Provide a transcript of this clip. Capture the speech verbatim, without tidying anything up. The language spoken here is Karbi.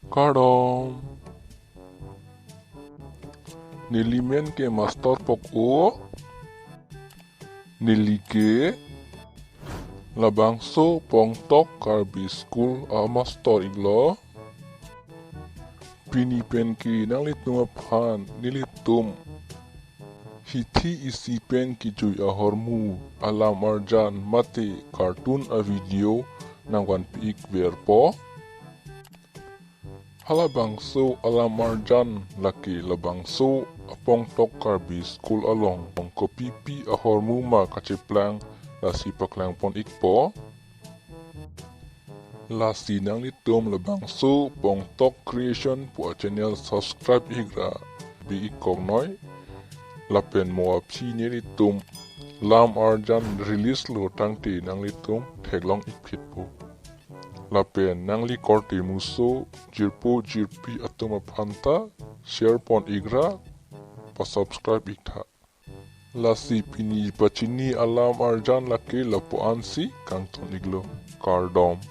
Kardom. Neli men ke Master Pok-o. Neli ke labangso Pongtok Karbi School amaster iklo. Pini pen ke nanglitum aphan nelitum hithi isi pen kejui ahormu, alam arjan mate cartoon a-video nangvanpi ikverpo. Halabangso alam arjan lake labangso a-Pongtok Karbi School along kopipi ahormu ma kacheplang, lasi paklangpon ikpo. Lasi nanglitum labangso Pongtok Creation pu a-channel subscribe ikra, bi ik koknoi. Lapen mo aphi nelitum lam arjan release lo tangte nanglitum theklong ikphitpo. Lapen nangli korte muso jirpo jirpi atum aphan ta share pon ikra, pa-subscribe iktha. Lasi pini pachini alam arjan lake lapu-ansi kangton iklo. Kardom.